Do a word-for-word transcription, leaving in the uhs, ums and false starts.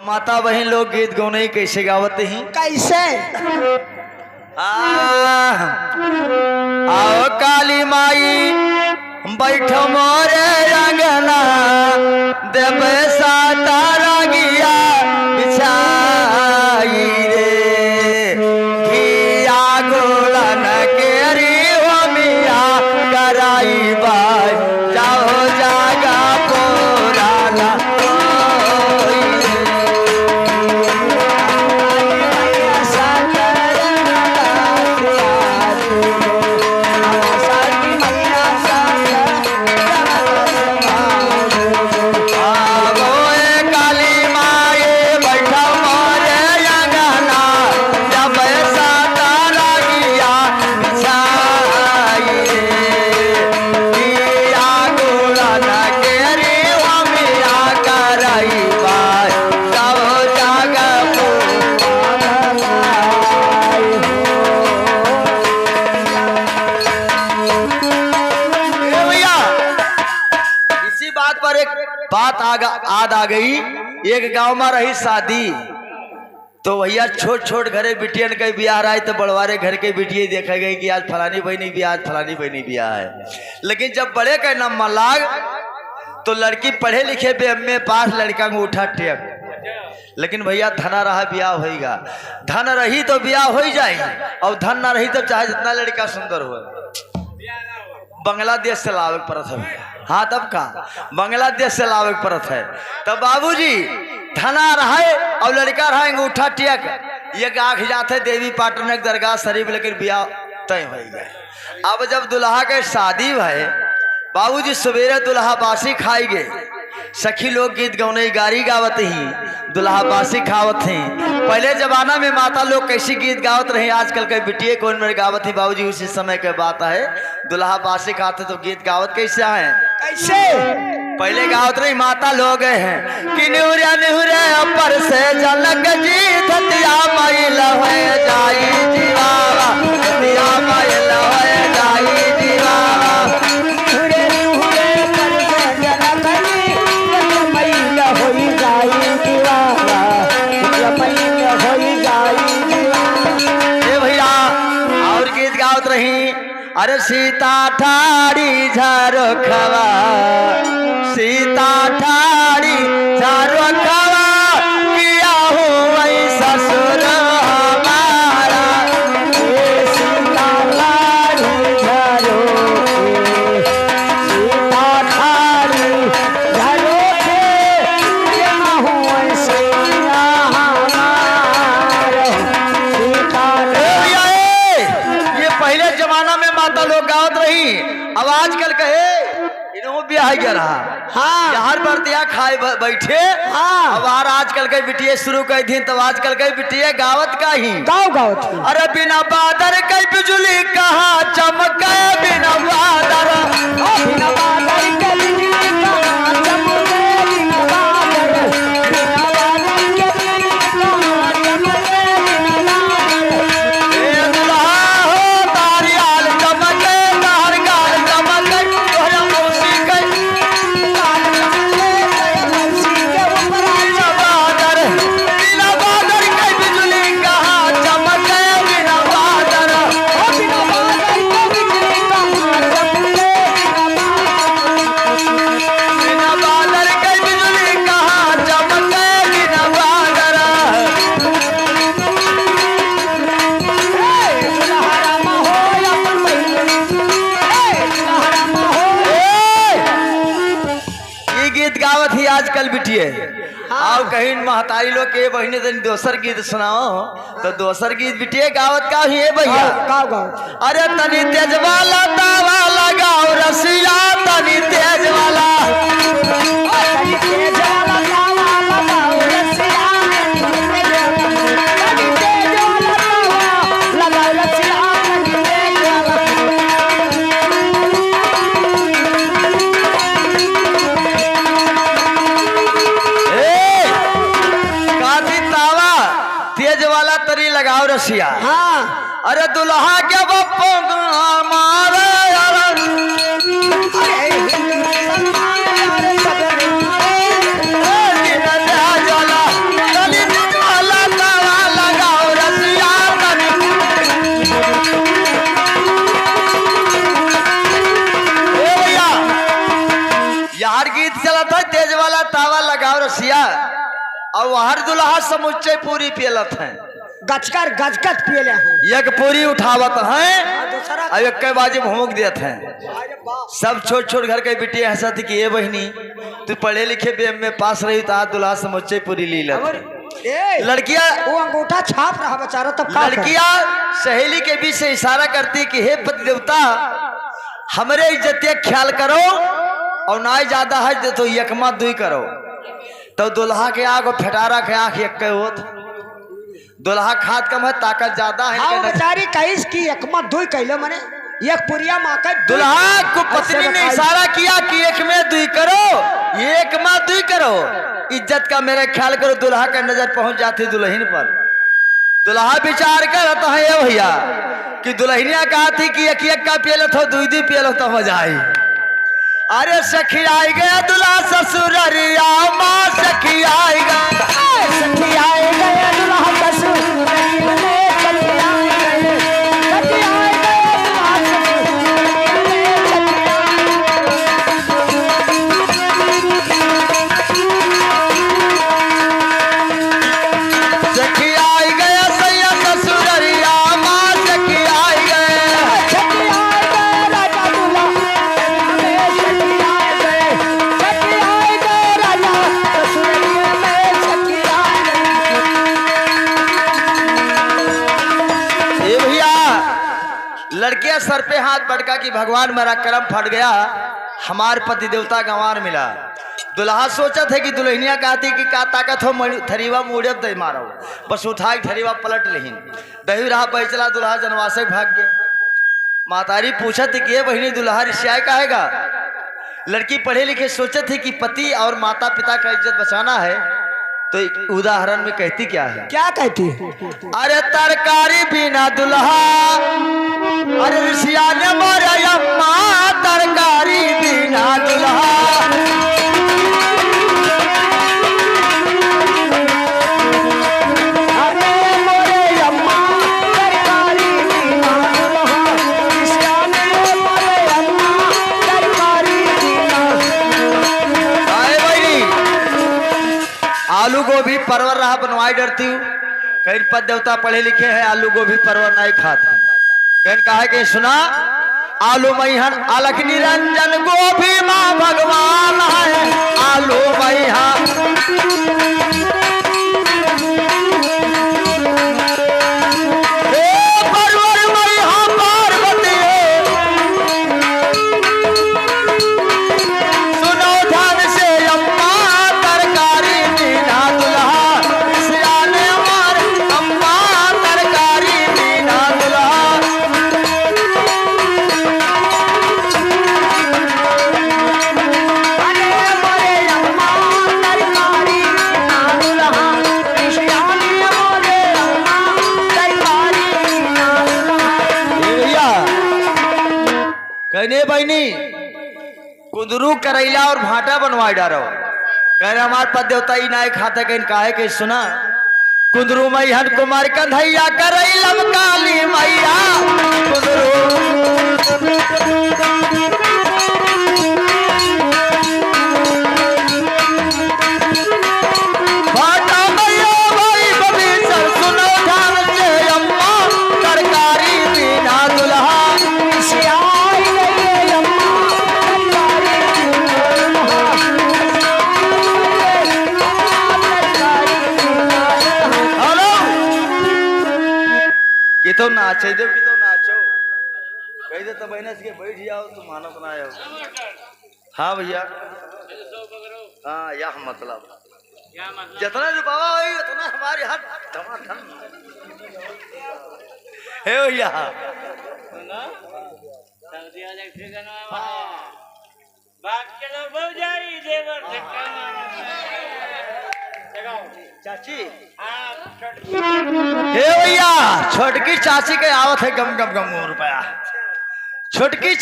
माता बहिन लोग गीत गौनई कैसे गावत ही? कैसे? आ, आओ काली माई, बैठो मोरे अंगना, देबे साता रंगिया बिछाई रे। घिया गोलन केरी होमिया कराई बाई, जाओ जागा पुराना। ए भैया, इसी बात पर एक बात आग-, याद आ गई। एक गांव मा रही शादी, तो भैया छोट छोट घरे बिटियन के बियाह रही, तो बड़वारे घर के बिटिये देखे गई कि आज फलानी बहिनी बियाह, आज फलानी बहिनी बियाह है। लेकिन जब बड़े के नाम मा लाग, तो लड़की पढ़े लिखे बे, एम ए पास, लड़का अंगूठा टेक। लेकिन भैया धना रहा बियाह होइगा, धन रही तो बियाह होइ जाई, और धन ना रही तो चाहे जितना लड़का सुंदर हो, बांग्लादेश से लावे के परत है। हाँ, तब का, बांग्लादेश से लावे के परत है। तब बाबूजी धना रहे और लड़का रहे अंगूठा टेक, एक आँख जात है देवी पाटन के दरगाह शरीफ, लेकिन बियाह तय होइ गए। अब जब दुल्हा के शादी भए, बाबूजी सवेरे दुल्हा बासी खाई गए, सखी लोग गीत गौनई गारी गावत ही, दुल्हा बासी खावत ही। पहले जमाना में माता लोग कैसी गीत गावत रही, आजकल के बिटिये कौन मेरे गावत ही बाबूजी, उसी समय के बात है। दुल्हा बासी खाते तो गीत गावत कैसे आए? कैसे? पहले गावत रही माता लोग हैं कि निहुरे निहुरे ऊपर से जनक जी, धतिया मैल होए जाई जीवा, धतिया मैल होए जाई जीवा। निहुरे निहुरे ऊपर से जनक जी, धतिया मैल होई जाई जीवा, धतिया मैल होई जाई जीवा। ए भैया, और गीत गावत रही, अरे सीता ठाड़ी झरोखवा, सीता ठाड़ी झरोखवा, किया हुआ ससुर हमारा। ए सीता ठाड़ी झरोखे, सीता ठाड़ी झरोखे, किया हुआ सैया हमारा। सीता ए भैया, ए, ये पहले जमाना में माता लोग गावत रही, अब आजकल कहे इनहू ब्याह गया रहा। हाँ। जहर बरतिया खाए ब-, बैठे। हाँ। अब आर आजकल के बिटिये शुरू कर दिन, तब आजकल के बिटिये गावत का ही। गाओ, गाओ। अरे बिना बादर के बिजुली कहाँ चमके, बिना बादर। ओ बिना बादर के बिजुली कहाँ चमके, बिना बादर। ए दुल्हा हो, तारी आल चमके, तार गाल चमके, तोहरा मौसी के। बिना बादर, बिना बादर के बिजुली कहाँ चमके, बिना बादर। ओ बिना बादर के बिजुली कहाँ चमके, बिना बादर। बिना बादर के बिजुली कहाँ चमके, बिना बादर। ए, दुल्हरा मा हो अपन बहिन। ए, दुल्हरा मा हो। ए, ये गीत गावत ही आजकल बिटिये। हाँ। आओ कहीं महतारी लोग के बहिने तनी दोसर गीत सुनाओ। तो दोसर गीत बिटिये गावत का ही है भैया? गाओ, गाओ, गाओ। अरे तनी तेज वाला तावा लगाओ रसिया, तनी तेज वाला। तनी तेज वाला तावा लगाओ रसिया। तनी तेज वाला तावा लगाओ रसिया। ए, काती तावा तेज वाला तनी लगाओ रसिया। हाँ। अरे दुल्हा के बापो मारे यार। अरे, अरे, तेज वाला अब हर दुल्हा समुच्चय पूरी पेलत हैं। गचकर गचकत पियले हैं। एक पूरी उठावत हैं, हाँ, दूसरा। अब एक बाजी भोंक देत हैं। अरे बाप। सब छोट छोट घर के बिटिया हंसत कि "ए बहिनी, तू पढ़े लिखे बे, एम ए पास रही तो आज दुल्हा समुच्चय पूरी ली लेत।" और, ए, लड़किया, वो अंगूठा छाप रहा बेचारा, तब का करे? लड़किया सहेली के बीच से इशारा करती कि "हे पति देवता, हमरे इज्जतिया ख्याल करो, और ना ज्यादा है तो एकमा दुई करो।" तो दुल्हा के आँख और फटारा के आँख एक होत। दुल्हा खात कम है, ताकत ज्यादा है, हाँ, लेकिन वो बेचारी कहिस कि एकमा दुई कैलो, मने एक पुरिया मा के दुई। दुल्हा को पत्नी ने इशारा किया कि एकमे दुई करो, एकमा दुई करो, इज्जत का मेरा ख्याल करो। दुल्हा का नजर पहुंच जाती दुल्हन पर। दुल्हा विचार करत है, ए भैया, कि दुल्हनिया कहती कि एक एक का पियलत हो, दुई दुई पियलत हो, मजा आई। अरे सखी आई गया दुल्हा ससुररिया मा, सखी आई गया। ए, सखी आई गया दुल्हा ससुररिया में, सखी आई गया, सखी आई गया दुल्हा ससुररिया में, सखी आई गया। सखी आई गया सैया ससुररिया मा, सखी आई गया। सखी आई गया राजा दुल्हा। ए भैया, लड़किया सर पे हाथ पटका कि भगवान मेरा करम फट गया, हमार पति देवता गंवार मिला। दुल्हा सोचत है कि दुल्हनिया कहती कि का ताकत हो, मड़-, थरीवा मुड़े दे मारो, बस उठाई थरीवा पलट लेहिन। दही रहा बैचला दुल्हा जनवासे भाग गए। मातारी पूछत कि "ए बहिनी, दुल्हा रिसियाए काहे गा?" लड़की पढ़े लिखे सोचत है कि पति और माता पिता का इज्जत बचाना है, तो एक उदाहरण में कहती क्या है? क्या कहती है? अरे तरकारी बिना दुल्हा, अरे रिसियाने मोरे अम्मा, तरकारी बिना दुल्हा। अरे मोरे अम्मा, तरकारी बिना दुल्हा, सियाने मोरे अम्मा, तरकारी बिना। आए भाई, आलू गोभी परवर रहा बनवाए डरती हूँ, कहीं पति देवता पढ़े लिखे हैं, आलू गोभी परवर नहीं खाते। कहीं कहा कि सुना, आलू मैहन अलख निरंजन, गोभी माँ भगवान है, आलू मैहन। ए परवर मैहन पार्वती है। सुनो ध्यान से अम्मा, तरकारी बिना दुल्हा, सियाने मार अम्मा, तरकारी बिना दुल्हा। अरे मोरे अम्मा, तरकारी बिना दुल्हा, सियाने मोरे अम्मा, तरकारी बिना दुल्हा। ए भैया, कहने बहिनी, कुंदरू, करैला और भाटा बनवाए डारो। कहे, "हमार पति देवता ई नाय खाते।" कहीं काहे के सुना, कुंदरू मैहन कुमार कंधैया, करैलम काली मैया, कुंदरू। भाटा मैया भाई बबीसर, सुनो ध्यान से अम्मा, तरकारी बिना दुल्हा। सियाई गई अम्मा, तरकारी बिना दुल्हा। हेलो, कि तो नाचे दो, कि तो नाचो। कह दे तो बहने से बैठ जाओ, तुम मानत ना आओ। हाँ भैया, हाँ, यह मतलब। जितना रुपया होई, उतना हमारे यहाँ धमाधम। हे भैया। सुनो, सऊदी वाले के गाना है वहाँ। बात के लोग भौजाई, जेवर धक्का मारो। जगाओ। चाची। हाँ, छोटकी। हे भैया, छोटकी चाची के आवत है गम गम गम रुपया। छोटकी